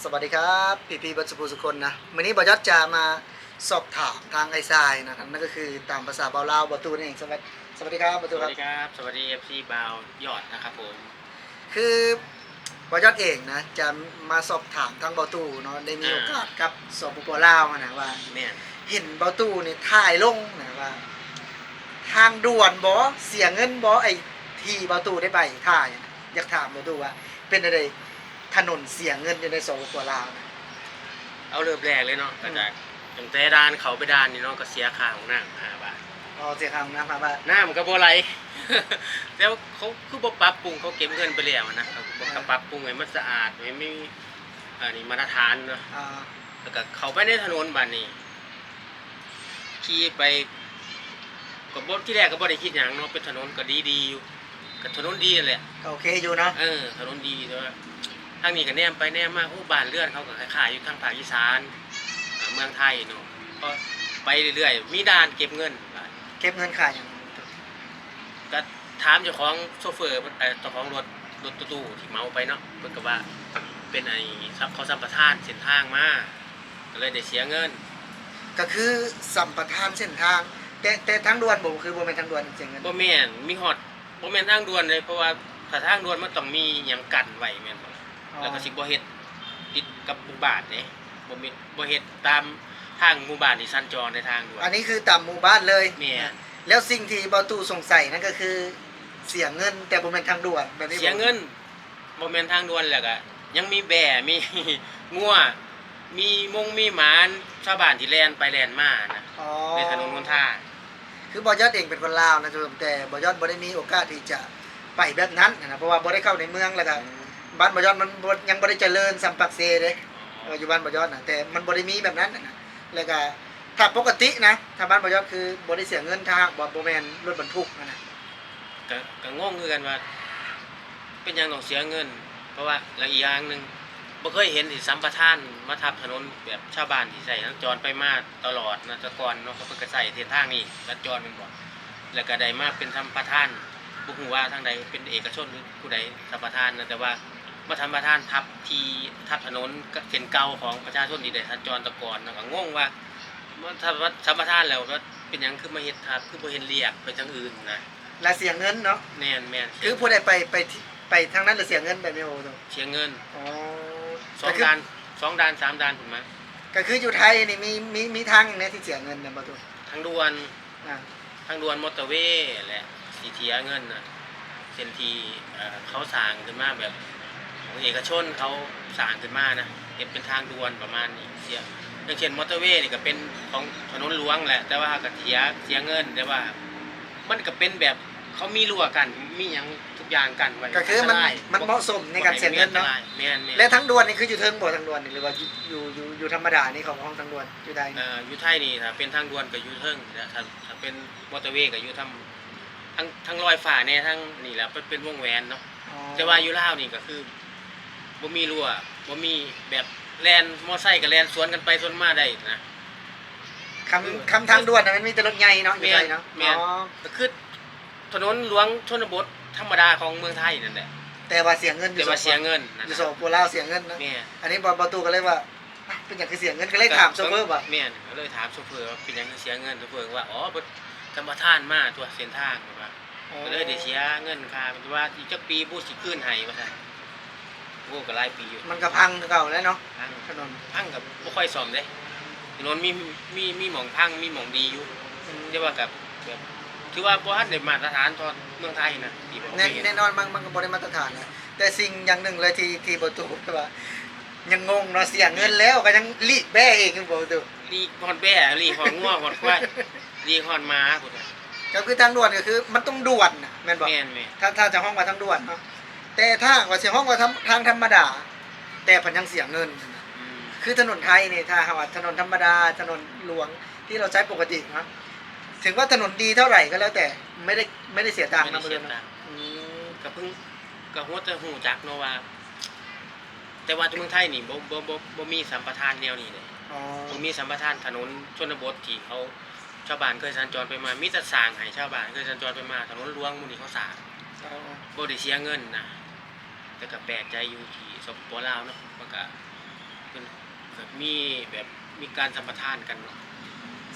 ສະຫວັດດີຄັບ ພີ່ໆ ເບິດສູ່ຜູ້ສູ່ຄົນນະ. ມື້ນີ້ບ່າວຍອດຈະມາສອບຖາມທາງອ້າຍຊາຍນະ ນັ້ນກໍຄືຕາມພາສາບ່າວລາວ ບ່າວຕູ້ນັ້ນເອງ. ສະຫວັດ ສະຫວັດດີຄັບ ບ່າວຕູ້ ສະຫວັດດີຄັບ ສະຫວັດດີ ເອັຟຊີ ບ່າວຍອດນະຄັບຜົມ. ຄືບ່າວຍອດເອງນະ ຈະມາສອບຖາມທາງບ່າວຕູ້ເນາະ ໄດ້ມີ ອ່າ ໂອກາດກັບ ສປປ ລາວຫັ້ນນະ ວ່າ ແມ່ນ ເຫັນບ່າວຕູ້ນີ້ຖ່າຍລົງນະວ່າ ທາງດ່ວນບໍ ເສຍເງິນບໍ ໄອ້ທີ່ບ່າວຕູ້ໄດ້ໄປຖ່າຍນະ. ຢາກຖາມບ່າວຕູ້ວ່າ ເປັນຈັ່ງໃດ ຖະໜົນເສຍເງິນຢູ່ໃນ ສປປ ລາວນະ? ເອົາເລີ່ມແລກເລີຍເນາະ ອືມ ກໍຈາກຕັ້ງແຕ່ດ່ານ ເຂົ້າໄປດ່ານນີ້ເນາະ ກໍເສຍຄ່າຫ້ອງນ້ຳຫ້າບາດ. ອໍ ເສຍຄ່າຫ້ອງນ້ຳຫ້າບາດ. ນ້ຳກໍບໍ່ໄຫຼ ແຕ່ວ່າເຂົາຄືບໍ່ປັບປຸງ ເຂົາເກັບເງິນໄປແລ້ວນະ ເຂົາກໍ ອ່າ ປັບປຸງໃຫ້ມັນສະອາດ ໃຫ້ມີ ອັນນີ້ມາດຕະຖານເນາະ. ອ່າ ແລ້ວກໍເຂົ້າໄປໃນຖະໜົນບາດນີ້ ຂີ່ໄປ ກໍບໍ່ ທີແລກກໍບໍ່ໄດ້ຄິດຫຍັງເນາະ ເປັນຖະໜົນກໍດີໆຢູ່ ກໍຖະໜົນດີນັ້ນແຫຼະ ກໍໂອເຄຢູ່ເນາະ. ເອີ ຖະໜົນດີ ແຕ່ວ່າທາງນີ້ກໍແນມໄປແນມມາ ໂອ້ ບ້ານເຮືອນເຂົາກໍຄ້າຍໆຢູ່ທາງພາກອີສານ ເມືອງໄທເນາະ. ພໍໄປເລື້ອຍໆ ມີດ່ານເກັບເງິນ ເກັບເງິນຄ່າຫຍັງ? ກໍຖາມເຈົ້າຂອງໂຊເຟີ ເອີ ເຈົ້າຂອງລົດ ລົດຕູ້ໆທີ່ເໝົາໄປເນາະ ເພິ່ນກໍວ່າເປັນໄອ້ ເຂົາສຳປະທານເສັ້ນທາງມາ ກໍເລີຍໄດ້ເສຍເງິນ. ກໍຄືສຳປະທານເສັ້ນທາງ ແຕ່ ແຕ່ທາງດ່ວນບໍ່ ຄືບໍ່ແມ່ນທາງດ່ວນເສຍເງິນ? ບໍ່ແມ່ນ ມີຮອດ ບໍ່ແມ່ນທາງດ່ວນເດ້ ເພາະວ່າຖ້າທາງດ່ວນມັນຕ້ອງມີຫຍັງກັ້ນໄວ້ແມ່ນບໍ່? ອໍ ແລ້ວກໍຊິບໍ່ເຮັດຕິດກັບໝູ່ບ້ານເດ້ ບໍ່ມີ ບໍ່ເຮັດຕາມທາງໝູ່ບ້ານທີ່ສັນຈອນໃນທາງດ່ວນ. ອັນນີ້ຄືຕາມໝູ່ບ້ານເລີຍ? ແມ່ນ. ແລ້ວສິ່ງທີ່ບ່າວຕູ້ສົງໄສນັ້ນກໍຄືເສຍເງິນ ແຕ່ບໍ່ແມ່ນທາງດ່ວນ ແບບນີ້ບໍ່? ເສຍເງິນ ບໍ່ແມ່ນທາງດ່ວນ ແລ້ວກະຍັງມີແບ້ ມີງົວ ມີມົງມີໝານ ຊາວບ້ານທີ່ແລ່ນໄປແລ່ນມານະ ອໍ ໃນຖະໜົນຫົນທາງ. ຄືບ່າວຍອດເອງເປັນຄົນລາວນະ ແຕ່ບ່າວຍອດບໍ່ໄດ້ມີໂອກາດທີ່ຈະໄປແບບນັ້ນນະ ເພາະວ່າບໍ່ໄດ້ເຂົ້າໃນເມືອງ ແລ້ວກະ ອືມ ບ້ານບ່າວຍອດມັນບໍ່ ຍັງບໍ່ໄດ້ຈະເລີນສ່ຳປາກເຊເດ້. ອໍ ເອີ ຢູ່ບ້ານບ່າວຍອດນະ ແຕ່ມັນບໍ່ໄດ້ມີແບບນັ້ນນະ ແລ້ວກະ ຖ້າປົກກະຕິນະ ຖ້າບ້ານບ່າວຍອດຄືບໍ່ໄດ້ເສຍເງິນ ຖ້າຫາກວ່າບໍ່ແມ່ນລົດບັນທຸກຫັ້ນນະ. ກະ ກະງົງຄືກັນວ່າເປັນຫຍັງຕ້ອງເສຍເງິນ ເພາະວ່າ ແລ້ວອີກຢ່າງໜຶ່ງ ບໍ່ເຄີຍເຫັນທີ່ສຳປະທານມາທັບຖະໜົນແບບຊາວບ້ານທີ່ໃຊ້ສັນຈອນໄປມາຕະຫຼອດນະ. ແຕ່ກ່ອນເນາະ ເຂົາເພິ່ນກໍໃຊ້ເສັ້ນທາງນີ້ສັນຈອນແມ່ນບໍ່ ແລ້ວກໍໄດ້ມາເປັນສຳປະທານ ບໍ່ຮູ້ວ່າທາງໃດເປັນເອກະຊົນ ຫຼື ຜູ້ໃດສຳປະທານນະ ແຕ່ວ່າມາສຳປະທານທັບທີ່ ທັບຖະໜົນເສັ້ນເກົ່າຂອງປະຊາຊົນທີ່ໄດ້ສັນຈອນແຕ່ກ່ອນນະ. ກໍງົງວ່າ ມາ ສຳປະ ສຳປະທານແລ້ວ ເປັນຫຍັງຄືມາເຮັດທັບ ຄືບໍ່ເຮັດລຽກໄປທາງອື່ນນະ ແລະເສຍເງິນເນາະ. ແມ່ນໆ ຄືຜູ້ໃດໄປ ໄປ ໄປທາງນັ້ນລະເສຍເງິນແບບນີ້ບໍ່? ເສຍເງິນ. ອໍ ສອງດ່ານ ສອງດ່ານ ສາມດ່ານພຸ້ນມາ. ກໍຄືຢູ່ໄທນີ້ມີ ມີ ມີທາງແນວທີ່ເສຍເງິນນະບໍ່ຕູ້? ທາງດ່ວນ ອ່າ ທາງດ່ວນມໍເຕີເວ ແລະ ຊິເສຍເງິນນະ ເສັ້ນທີ່ ເອີ ເຂົາສ້າງຂຶ້ນມາແບບຂອງເອກະຊົນເຂົາສ້າງຂຶ້ນມານະ ເຮັດເປັນທາງດ່ວນປະມານນີ້. ເສຍ ຢ່າງເຊັ່ນມໍເຕີເວນີ້ກໍເປັນຂອງຖະໜົນຫຼວງແຫຼະ ແຕ່ວ່າກໍເສຍ ເສຍເງິນ ແຕ່ວ່າມັນກໍເປັນແບບເຂົາມີຮົ້ວກັ້ນ ມີຫຍັງທຸກຢ່າງກັ້ນໄວ້ ກໍຄືມັນ ອັນຕະລາຍ ມັນເໝາະສົມໃນການເສຍເງິນເນາະ. ແມ່ນໆ ແລະທາງດ່ວນນີ້ຄືຢູ່ເທິງບໍ່? ທາງດ່ວນນີ້ ຫຼືວ່າຢູ່ ຢູ່ ຢູ່ ຢູ່ທຳມະດານີ້ ເຂົາເອີ້ນທາງດ່ວນຢູ່ໃດ? ເອີ ຢູ່ໄທນີ້ຖ້າເປັນທາງດ່ວນກໍຢູ່ເທິງ ແລະ ຖ້າ ຖ້າເປັນມໍເຕີເວກໍຢູ່ທາງ ທາງ ທາງລອຍຟ້າແດ່ ທາງນີ້ແຫຼະ ເປັນ ເປັນວົງແຫວນເນາະ. ອໍ ແຕ່ວ່າຢູ່ລາວນີ້ກໍຄືບໍ່ມີຮົ້ວ ບໍ່ມີແບບແລ່ນ ມໍໄຊກໍແລ່ນສວນກັນໄປສວນມາໄດ້ນະ. ຄຳ ເອີ ຄຳທາງດ່ວນນະ ມັນມີແຕ່ລົດໃຫຍ່ເນາະ ຢູ່ໄທເນາະ. ແມ່ນ ອໍ ກໍຄືຖະໜົນຫຼວງຊົນນະບົດທຳມະດາຂອງເມືອງໄທນັ້ນແຫຼະ ແຕ່ວ່າເສຍເງິນຢູ່ ແຕ່ວ່າເສຍເງິນນະ ຢູ່ ສປປ ລາວເສຍເງິນນະ. ແມ່ນ. ອັນນີ້ບ່າວຕູ້ກໍເລີຍວ່າ ເປັນຫຍັງຄືເສຍເງິນ ກໍເລີຍຖາມໂຊເຟີວ່າ ແມ່ນ ກໍເລີຍຖາມໂຊເຟີວ່າເປັນຫຍັງຄືເສຍເງິນ. ໂຊເຟີວ່າ ອໍ ເພິ່ນສຳປະທານມາຕົວະເສັ້ນທາງ ເພິ່ນວ່າ ອໍ ກໍເລີຍໄດ້ເສຍເງິນຄ່າ ເພິ່ນວ່າອີກຈັກປີບຸຊິຄືນໃຫ້ວ່າຊັ້ນ. ໂອ້ ກໍຫຼາຍປີຢູ່ ມັນກໍພັງຄືເກົ່າແຫຼະເນາະ. ພັງ ຖະໜົນ ພັງກໍບໍ່ຄ່ອຍສ້ອມເດ້ ຖະໜົນມີ ມີ ມີໝ່ອງພັງ ມີໝ່ອງດີຢູ່. ອືມ ແຕ່ວ່າກໍແບບ ຖືວ່າບໍ່ທັນໄດ້ມາດຕະຖານເທົ່າເມືອງໄທນະ ທີ່ວ່າ ແນ່ ແນ່ນອນ ມັນ ມັນກໍບໍ່ໄດ້ມາດຕະຖານນະ. ແຕ່ສິ່ງຢ່າງໜຶ່ງເລີຍທີ່ ທີ່ບໍ່ຕູ້ແຕ່ວ່າ ຍັງງົງເນາະ ເສຍເງິນແລ້ວກໍຍັງລີກແບ້ອີກ ບໍ່ຕູ້ ລີກຮອດແບ້ ລີກຮອດງົວຮອດຄວາຍ ລີກຮອດໝາພຸ້ນນະ. ກໍຄືທາງດ່ວນກໍຄືມັນຕ້ອງດ່ວນນະ ແມ່ນບໍ່? ແມ່ນໆ ຖ້າ ຖ້າຈະຮ້ອງວ່າທາງດ່ວນເນາະ ແຕ່ຖ້າຫາກວ່າຊິຮ້ອງວ່າທາງ ທາງທຳມະດາ ແຕ່ເພິ່ນຍັງເສຍເງິນນະ. ອືມ ຄືຖະໜົນໄທນີ້ ຖ້າຫາກວ່າຖະໜົນທຳມະດາ ຖະໜົນຫຼວງທີ່ເຮົາໃຊ້ປົກກະຕິເນາະ ເຖິງວ່າຖະໜົນດີເທົ່າໃດກໍແລ້ວແຕ່ ໄມ່ໄດ້ ໄມ່ໄດ້ເສຍຕັງນະ. ອືມ ກໍເພິ່ງ ກໍຮູ້ ແຕ່ຮູ້ຈັກເນາະວ່າ ແຕ່ວ່າຢູ່ເມືອງໄທນີ້ບໍ່ ບໍ່ ບໍ່ ບໍ່ມີສຳປະທານແນວນີ້ເດ້. ອໍ ບໍ່ມີສຳປະທານຖະໜົນຊົນນະບົດທີ່ເຂົາ ຊາວບ້ານເຄີຍສັນຈອນໄປມາ ມີແຕ່ສ້າງໃຫ້ຊາວບ້ານເຄີຍສັນຈອນໄປມາ. ຖະໜົນຫຼວງໝູ່ນີ້ເຂົາສ້າງ ອໍ ບໍ່ໄດ້ເສຍເງິນນະ. ແຕ່ກໍແປກໃຈຢູ່ທີ່ ສປປ ລາວເນາະ ມັນກໍ ກໍມີແບບມີການສຳປະທານກັນເນາະ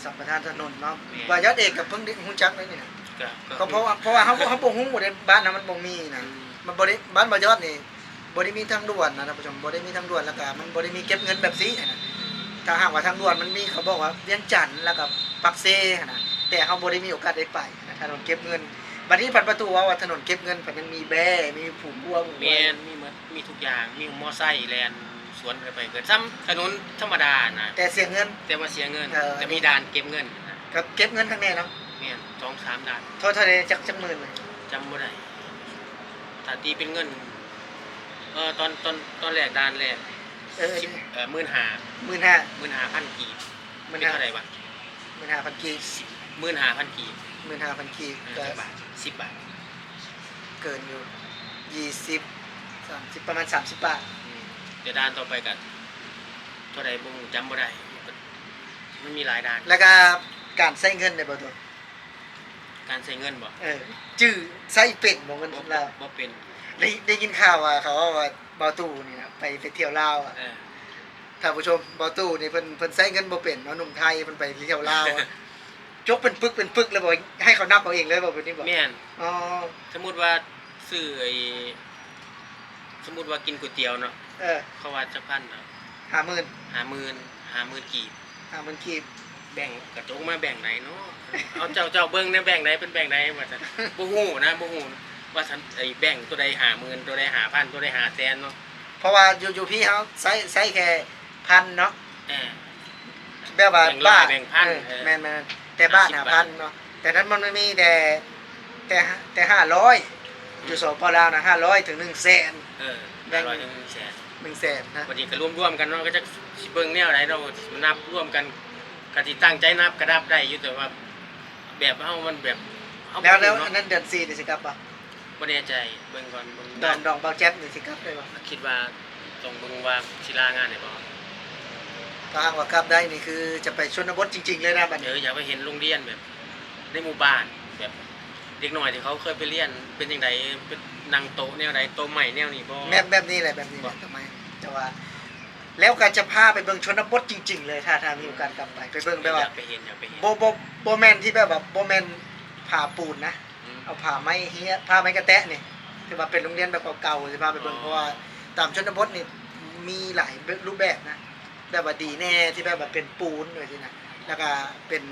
ສຳປະທານຖະໜົນເນາະ. ແມ່ນ ວ່າຍອດເອກກໍເພິ່ງໄດ້ຮູ້ຈັກໄດ້ນີ້ນະ ກໍ ກໍ ກໍເພາະວ່າ ເພາະວ່າເຮົາ ເຮົາບໍ່ຮູ້ເດ້ ບ້ານເຮົາມັນບໍ່ມີນະ. ອືມ ມັນບໍ່ໄດ້ ບ້ານບໍ່ຍອດນີ້ບໍ່ໄດ້ມີທາງດ່ວນນະທ່ານຜູ້ຊົມ ບໍ່ໄດ້ມີທາງດ່ວນ ແລ້ວກໍມັນບໍ່ໄດ້ມີເກັບເງິນແບບຊີ້ນະ. ຖ້າຫາກວ່າທາງດ່ວນມັນມີ ເຂົາບອກວ່າວຽງຈັນ ແລ້ວກໍປາກເຊຫັ້ນນະ ແຕ່ເຮົາບໍ່ໄດ້ມີໂອກາດໄດ້ໄປນະ ຖະໜົນເກັບເງິນ. ບັດນີ້ພັດປະຕູເວົ້າວ່າຖະໜົນເກັບເງິນ ພັດຍັງມີແບ້ ມີຜູກງົວ ແມ່ນ ມີໝົດ ມີທຸກຢ່າງ ມີມໍໄຊແລ່ນ ສວນກັນໄປ ກໍສ່ຳຖະໜົນທຳມະດານະ ແຕ່ເສຍເງິນ ແຕ່ວ່າເສຍເງິນ ເອີ ກໍມີດ່ານເກັບເງິນນະ ກໍເກັບເງິນຂ້າງໃນເນາະ. ແມ່ນ ສອງສາມດ່ານ. ເທົ່າ ເທົ່າໃດ ຈັກ ຈັກໝື່ນ? ຈຳບໍ່ໄດ້ ຖ້າຕີເປັນເງິນ ເອີ ຕອນ ຕອນ ຕອນແລກດ່ານແລກ ເອີ ສິບ ເອີ ໝື່ນຫ້າ ໝື່ນຫ້າ ໝື່ນຫ້າພັນກີບ ໝື່ນຫ້າ ເປັນເທົ່າໃດວະ? ໝື່ນຫ້າພັນກີບ ໝື່ນຫ້າພັນກີບ ໝື່ນຫ້າພັນກີບ ເອີ ກໍຈັກບາດ? ສິບບາດ ເກີນຢູ່ ຊາວ ສາມສິບ ປະມານສາມສິບບາດ. ອືມ ແຕ່ດ່ານຕໍ່ໄປກໍເທົ່າໃດບໍ່ຮູ້ ຈຳບໍ່ໄດ້ ມັນມີຫຼາຍດ່ານ. ແລ້ວກໍການໃຊ້ເງິນໄດ້ບໍ່ຕົວ? ການໃຊ້ເງິນບໍ່? ເອີ ຈື່ໃຊ້ເປັນບໍ່ເງິນລາວ? ບໍ່ເປັນ. ໄດ້ ໄດ້ຍິນຂ່າວວ່າເຂົາເວົ້າວ່າ ບ່າວຕູ້ນີ້ນະ ໄປ ໄປທ່ຽວລາວອະ ເອີ ທ່ານຜູ້ຊົມ ບ່າວຕູ້ນີ້ເພິ່ນ ເພິ່ນໃຊ້ເງິນບໍ່ເປັນເນາະ ໜຸ່ມໄທເພິ່ນໄປທ່ຽວລາວອະ ຈົກເປັນປຶກເປັນປຶກແລ້ວບອກໃຫ້ເຂົານັບເອົາເອງເລີຍ ເວົ້າແບບນີ້ບໍ? ແມ່ນ. ອໍ ສົມມຸດວ່າຊື້ໄອ້ ສົມມຸດວ່າກິນກ໋ວຍຕຽວເນາະ ເອີ ເຂົາວ່າຈັກພັນນະ? ຫ້າໝື່ນ ຫ້າໝື່ນ ຫ້າໝື່ນກີບ ຫ້າໝື່ນກີບ ແບ່ງ ກະຕົກມາແບ່ງໃດເນາະ? ເອົາ ເຈົ້າ ເຈົ້າເບິ່ງແດ່ ແບ່ງໃດ ເປັນແບ່ງໃດວ່າຊັ້ນ ບໍ່ຮູ້ນະ ບໍ່ຮູ້ວ່າຊັ້ນ ໄອ້ແບ່ງຕົວໃດຫ້າໝື່ນ ຕົວໃດຫ້າພັນ ຕົວໃດຫ້າແສນເນາະ. ເພາະວ່າຢູ່ ຢູ່ພີ້ເຮົາໃຊ້ ໃຊ້ແຄ່ພັນເນາະ ເອີ ແບບວ່າ ແບ່ງຮ້ອຍ ບາດ ແບ່ງພັນ ເອີ ເອີ ແມ່ນໆ ແຕ່ບາດຫ້າພັນເນາະ ແຕ່ນັ້ນມັນມີແຕ່ ແຕ່ ແຕ່ຫ້າຮ້ອຍ ຢູ່ ສປ ລາວນະ ຫ້າຮ້ອຍເຖິງໜຶ່ງແສນ ເອີ ແບ່ງ ຫ້າຮ້ອຍເຖິງໜຶ່ງແສນ ໜຶ່ງແສນນະ ບັດນີ້ກໍລວມໆກັນເນາະ ກໍຈັກຊິເບິ່ງແນວໃດເນາະ ນັບລວມກັນ ກໍຊິຕັ້ງໃຈນັບກໍນັບໄດ້ຢູ່ ແຕ່ວ່າແບບເຮົາມັນແບບ ເຮົາ ແລ້ວ ບໍ່ຮູ້ເນາະ ແລ້ວອັນນັ້ນເດືອນສີ່ນີ້ຊິກັບບໍ່? ບໍ່ແນ່ໃຈ ເບິ່ງກ່ອນ ເບິ່ງ ດອງ ດອງເບົາແຈັບນີ້ຊິກັບໄດ້ບໍ່? ຄິດວ່າຕ້ອງເບິ່ງວ່າຊິລາງານໄດ້ບໍ່? ຖ້າຫາກວ່າກັບໄດ້ນີ້ຄືຈະໄປຊົນນະບົດຈິງໆເລີຍນະບັດນີ້ ເອີ ຢາກໄປເຫັນໂຮງຮຽນແບບໃນໝູ່ບ້ານ ແບບເດັກນ້ອຍທີ່ເຂົາເຄີຍໄປຮຽນເປັນຈັ່ງໃດ ເປັນນັ່ງໂຕະແນວໃດ ໂຕະໄມ້ແນວນີ້ບໍ່? ແບບ ແບບນີ້ແຫຼະ ແບບນີ້ແຫຼະ ບໍ່ ໂຕະໄມ້ ແຕ່ວ່າ ແລ້ວກໍຈະພາໄປເບິ່ງຊົນນະບົດຈິງໆເລີຍ ຖ້າ ຖ້າມີໂອກາດກັບໄປ ໄປເບິ່ງແບບວ່າ ຢາກໄປເຫັນ ຢາກໄປເຫັນ ບໍ່ ບໍ່ ບໍ່ແມ່ນທີ່ແບບວ່າ ບໍ່ແມ່ນຜ້າປູນນະ ອືມ ເອົາຜ້າໄມ້ເຮຍ ຜ້າໄມ້ກະແຕະນີ້ ຄືວ່າເປັນໂຮງຮຽນແບບເກົ່າໆ ຊິພາໄປເບິ່ງ ອໍ ເພາະວ່າຕາມຊົນນະບົດນີ້ມີຫຼາຍຮູບແບບນະ ແບບວ່າດີແດ່ ທີ່ແບບວ່າເປັນປູນຈັ່ງຊີ້ນະ ແລ້ວກະເປັນ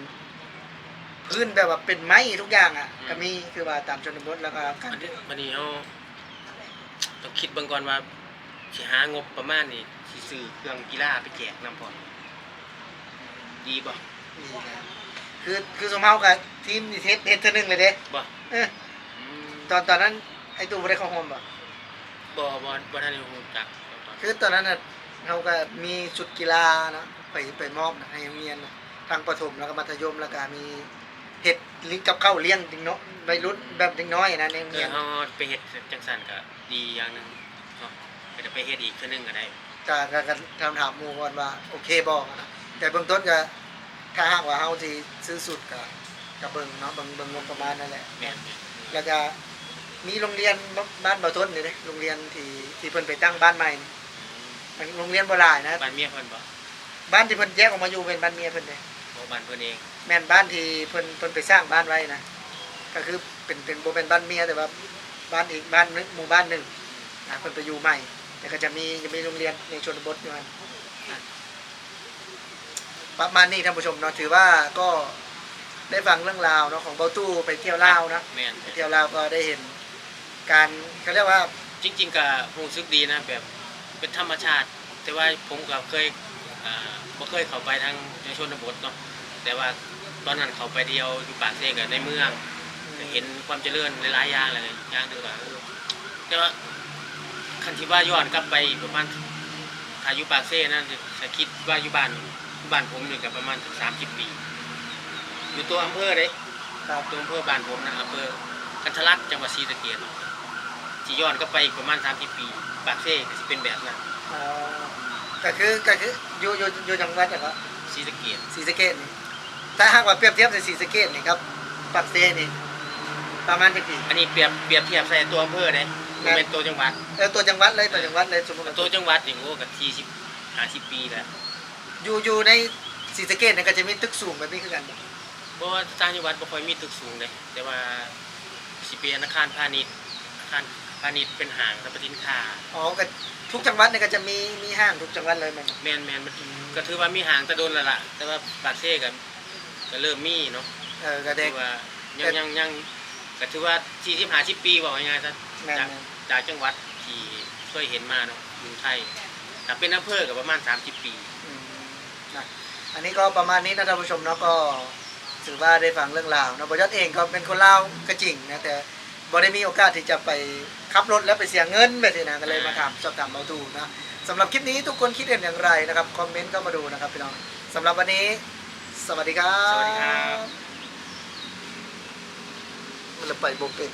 ພື້ນແບບວ່າເປັນໄມ້ທຸກຢ່າງອະ ອືມ ກະມີ ຄືວ່າຕາມຊົນນະບົດ ແລ້ວກະ ບັດນີ້ ບັດນີ້ເຮົາຕ້ອງຄິດເບິ່ງກ່ອນວ່າ ຊິຫາງົບປະມານນີ້ ຊິຊື້ເຄື່ອງກິລາໄປແຈກນຳພ້ອມ ດີບໍ່? ດີນະ ຄື ຄືຊຸມເຮົາກະທີມນີ້ເຮັດ ເຮັດເທື່ອໜຶ່ງແລ້ວເດ້ ບໍ່? ເອີ ອືມ ຕອນ ຕອນນັ້ນໄອ້ຕູ້ບໍ່ໄດ້ເຂົ້າຮ່ວມບໍ່? ບໍ່ ບໍ່ ບໍ່ທັນໄດ້ຮູ້ຈັກ ຄືຕອນນັ້ນນະ ເຮົາກະມີຊຸດກິລາເນາະ ໄປ ໄປມອບນະ ໃຫ້ໂຮງຮຽນນະ ທັງປະຖົມ ແລ້ວກະມັດທະຍົມ ແລ້ວກະມີເຮັດ ລິ ກັບເຂົ້າລ້ຽງເດັກນ້ອຍ ໄວລຸ້ນ ແບບເດັກນ້ອຍນະ ໃນໂຮງຮຽນ ເອີ ເຮົາໄປເຮັດຈັ່ງຊັ້ນກະ ດີຢ່າງໜຶ່ງເນາະ ກໍຈະໄປເຮັດອີກເທື່ອໜຶ່ງກໍໄດ້ ກະ ກະ ກະຖາມ ຖາມໝູ່ກ່ອນວ່າໂອເຄບໍ່ນະ ແຕ່ເບື້ອງຕົ້ນກະ ຖ້າຫາກວ່າເຮົາຊິຊື້ຊຸດກະ ກະເບິ່ງເນາະ ເບິ່ງ ເບິ່ງງົບປະມານນັ້ນແຫຼະ ແມ່ນໆ ແລ້ວກະມີໂຮງຮຽນ ບ້ານ ບ້ານບ່າວຕົ້ນນີ້ເດ້ ໂຮງຮຽນທີ່ ທີ່ເພິ່ນໄປຕັ້ງບ້ານໃໝ່ນີ້ ອືມ ມັນໂຮງຮຽນບໍ່ຫຼາຍນະ ບ້ານເມຍເພິ່ນບໍ່? ບ້ານທີ່ເພິ່ນແຍກອອກມາຢູ່ແມ່ນບ້ານເມຍເພິ່ນເດ້ ໂອ້ ບ້ານເພິ່ນເອງ ແມ່ນບ້ານທີ່ເພິ່ນ ເພິ່ນໄປສ້າງບ້ານໄວ້ນະ ກໍຄືເປັນ ເປັນ ບໍ່ແມ່ນບ້ານເມຍ ແຕ່ວ່າບ້ານອີກບ້ານໜຶ່ງ ໝູ່ບ້ານໜຶ່ງນະ ເພິ່ນໄປຢູ່ໃໝ່ ແລ້ວກໍຈະມີ ຈະມີໂຮງຮຽນໃນຊົນນະບົດຢູ່ຫັ້ນນະ ປະມານນີ້ທ່ານຜູ້ຊົມເນາະ ຖືວ່າກໍໄດ້ຟັງເລື່ອງລາວເນາະ ຂອງບ່າວຕູ້ໄປທ່ຽວລາວເນາະ ແມ່ນ ໄປທ່ຽວລາວກໍໄດ້ເຫັນ ການ ເຂົາຮຽກວ່າ ຈິງໆ ກະຮູ້ສຶກດີນະ ແບບເປັນທຳມະຊາດ ແຕ່ວ່າຜົມກະເຄີຍ ອ່າ ບໍ່ເຄີຍເຂົ້າໄປທາງໃນຊົນນະບົດເນາະ ແຕ່ວ່າຕອນນັ້ນເຂົ້າໄປທ່ຽວຢູ່ປາກເຊ ກະໃນເມືອງ ອືມ ກະເຫັນຄວາມຈະເລີນຫຼາຍໆຢ່າງ ແລ້ວກະຢ່າງໜຶ່ງກະ ເອີ ແຕ່ວ່າຄັນຊິວ່າຍ້ອນກັບໄປອີກປະມານ ຖ້າຢູ່ປາກເຊນັ້ນ ຖ້າຄິດວ່າຢູ່ບ້ານ ຢູ່ບ້ານຜົມນີ້ກະປະມານສາມສິບປີ ຢູ່ຕົວອຳເພີເດ້ ຕົວອຳເພີບ້ານຜົມນະ ອຳເພີກັນທະລັກ ຈັງຫວັດສີສະເກດ ຊິຍ້ອນກັບໄປອີກປະມານສາມສິບປີ ປາກເຊກໍຊິເປັນແບບນັ້ນ ອໍ ກໍຄື ກໍຄືຢູ່ ຢູ່ ຢູ່ຈັງຫວັດຫຍັງເກາະ? ສີສະເກດ ສີສະເກດນີ້ ຖ້າຫາກວ່າປຽບທຽບໃສ່ສີສະເກດນີ້ກັບປາກເຊນີ້ປະມານຈັກປີ? ອັນນີ້ປຽບ ປຽບທຽບໃສ່ຕົວອຳເພີເດ້ ບໍ່ແມ່ນຕົວຈັງຫວັດ ເອີ ຕົວຈັງຫວັດເລີຍ ຕົວຈັງຫວັດເລີຍ ສົມມຸດວ່າ ຕົວຈັງຫວັດນີ້ ໂອ້ ກໍສີ່ສິບ ຫ້າສິບປີແລ້ວ. ຢູ່ ຢູ່ໃນສີສະເກດນີ້ກໍຈະມີຕຶກສູງແບບນີ້ຄືກັນບໍ່? ບໍ່, ຕ່າງຈັງຫວັດບໍ່ຄ່ອຍມີຕຶກສູງເດ້, ແຕ່ວ່າຊິເປັນອາຄານພານິດ, ອາຄານພານິດເປັນຫ້າງສຳປະສິນຄ້າ. ອໍ ກໍທຸກຈັງຫວັດນີ້ກໍຈະມີ ມີຫ້າງທຸກຈັງຫວັດເລີຍແມ່ນບໍ່? ແມ່ນໆ ມັນ ອືມ ກໍຖືວ່າມີຫ້າງແຕ່ດົນແລ້ວລະ, ແຕ່ວ່າປາກເຊກໍ ກໍເລີ່ມມີເນາະ. ເອີ ກໍໄດ້ ຖືວ່າຍັງ ແຕ່ ຍັງ ຍັງ ກໍຖືວ່າສີ່ສິບຫ້າສິບປີ ເວົ້າງ່າຍໆຊະ. ແມ່ນໆ ຈາກ ຈາກຈັງຫວັດທີ່ເຄີຍເຫັນມາເນາະ ຢູ່ໄທ, ຖ້າເປັນອຳເພີກໍປະມານສາມສິບປີ. ອືມ ນະ ອັນນີ້ກໍປະມານນີ້ນະທ່ານຜູ້ຊົມເນາະ, ກໍຖືວ່າໄດ້ຟັງເລື່ອງລາວເນາະ. ບໍ່ຢອດເອງກໍເປັນຄົນລາວກໍຈິງນະ, ແຕ່ບໍ່ໄດ້ມີໂອກາດທີ່ຈະໄປຂັບລົດ ແລ້ວໄປເສຍເງິນແບບນີ້ນະ, ກໍເລີຍມາຖາມ ອ່າ ສອບຖາມເບົາຕູນະ. ສຳລັບຄລິບນີ້ທຸກຄົນຄິດເຫັນຢ່າງໄລນະຄັບ? ຄອມເມັນເຂົ້າມາດູນະຄັບພີ່ນ້ອງ. ສຳລັບວັນນີ້ ສະຫວັດດີຄັບ. ສະຫວັດດີຄັບ. ມັນລະໄປບໍ່ເປັນ.